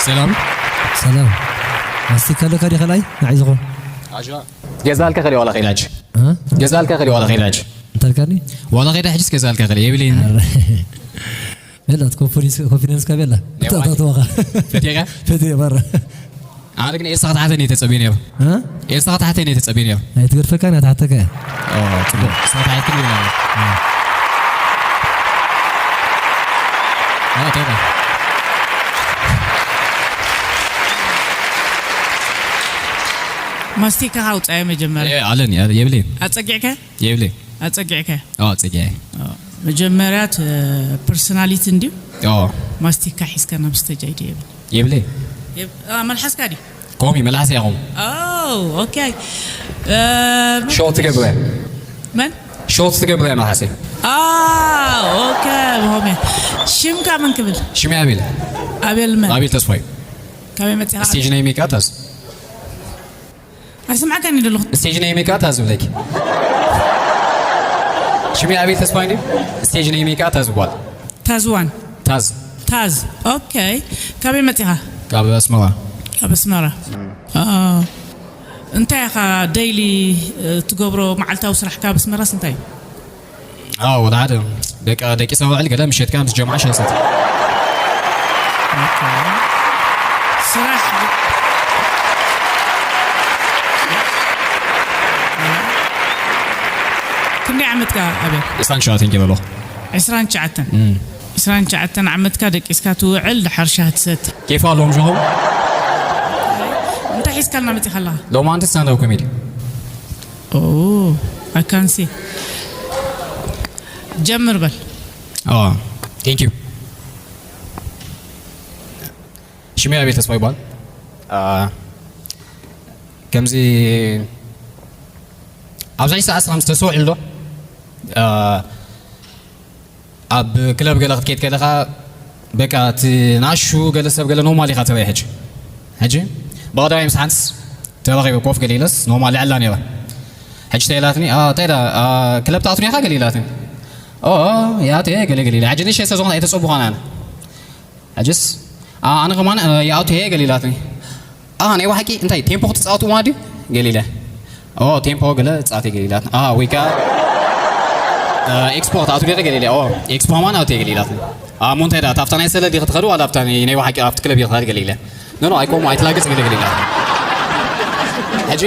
ሰላም። ሰላም። ማስቲካ ኣለካ ዲ ካልኣይ ንዓይ ዝኾን? ኣሽዋ። ገዛልካ ከዲ ዋላ ከይዳ ሕጂ። እ? ገዛልካ ከዲ ዋላ ከይዳ ሕጂ። እንታይ ኣልካኒ? ዋላ ከይዳ ሕጂስ ገዛልካ ከዲ የብለይን። ቤላ ኮንፊደንስ ኮንፊደንስ ካ ቤላ የዋይ። ተታተዋኻ ፈቴካ? ፈቴ ባራ ኣነ ግን ኤልሳ ክትሓተኒ እየ ተጸብየ ነይሩ። እ? ኤልሳ ክትሓተኒ እየ ተጸብየ ነይሩ። ኣይትገድፈካ ናትሓተካ እያ። ጽቡቅ። ኤልሳ ክትሓተኒ ይብላ። ኦ፣ ተባ። ማስቲካ ካውፃዮ መጀመርያ ኣለኒ የብለይን። ኣፀጊዕከ የብለይን። ኣፀጊዕከ ኦ፣ ጽጌ። መጀመርያ እቲ ፐርሶናሊቲ እንድዩ ኦ፣ ማስቲካ ሒዝካ ናብ ስተጅ ኣይድየብል የብለይን። መልሓስካ ድዩ ኮሚ መልሓስ ያኹም። ኦኬ ሾት ትገብረ። መን ሾት ትገብረ መልሓሰይ። ኦኬ ሆሜ ሽምካ መን ክብል ሽሚ ኣቤል። ኣቤል መን ኣቤል ተስፋይ። ካበይ መፅኻ ስቴጅ ናይ ሜካ ታዝ። ኣይስምዓካን እዩ ዘለኹ ስቴጅ ናይ ሜካ ታዝ ብለኪ። ሽሚ ኣቤል ተስፋይ እንዲ ስቴጅ ናይ ሜካ ታዝ ይባል። ታዝዋን ታዝ። ታዝ ኦኬ ካበይ መፂኻ ካብ ኣስመራ። ካብ ኣስመራ አ፣ እንታይ ኢኻ ደይሊ ትገብሮ መዓልታዊ ስራሕ ካብ ኣስመራስ እንታይ እዩ ኣዎ ወላ ሓደ። በቃ ደቂሰ ውዕል ገለ ምሸት ከኣ ምስ ጀምዓ ሻሂ ሰቲ። ስራሕ ክንደይ ዓመትካ ኣበ ኢሳን ሸዋትን ገበሎ። ዕስራን ትሽዓተን ዕስራን ትሽዓተን ዓመትካ ደቂስካ ትውዕል ድሓር ሻሂ ትሰቲ ኬፍ ኣለዎም ሸኹም። እንታይ ሒዝካልና መፂኻ ኣለኻ ሎማንቲ ስታንዳፕ ኮሜዲ። ኣካንሲ ጀምር በል ቴንክ ዩ። ሽመይ ኣቤል ተስፋ ይባል። ከምዚ ኣብዚ ሰዓት ስራም ዝተሰውዕል ዶ ኣብ ክለብ ገለ ክትከይድ ከለኻ በቃ እቲ ናሹ ገለ ሰብ ገለ ኖርማል ኢኻ ትርኢ። ሕጂ ሕጂ ብቐዳማይ ምስ ሓንስ ተራኺበ ኮፍ ገለ ኢለስ ኖርማል ልዕላ ነይረ። ሕጂ ተኢላትኒ እንታይ ዳ ክለብ ትኣትሩ ኢኻ ገለ ኢላትኒ። ያተ ገለ ገለ ኢላ ሕጂ ንሸ ሰ ዝኾነ ኣይተፀቡኻን ኣነ ሕጅስ ኣነ ከማን ይኣቱ እየ ገለ ኢላትኒ። ናይ ብሓቂ እንታይ ቴምፖ ክትፃወቱ ማለት ድዩ ገለ ኢለ። ቴምፖ ገለ ፃወት እየ ገለ ኢላትኒ። ወይ ከዓ ኤክስፖ ክትኣቱ ገለ ገለ ኢለ። ኤክስፖ ከማን ኣቱ እየ ገለ ኢላትኒ። እሞ እንታይ ዳ ኣብታ ናይ ሰለዲ ክትኸዱ ዋላ ኣብታ ናይ ብሓቂ ኣብቲ ክለብ እየ ክኸድ ገለ ኢለ። ኖ ኖ ኣይኮሞ ኣይትላገፅ ገለ ገለ ኢላትኒ። ሕጂ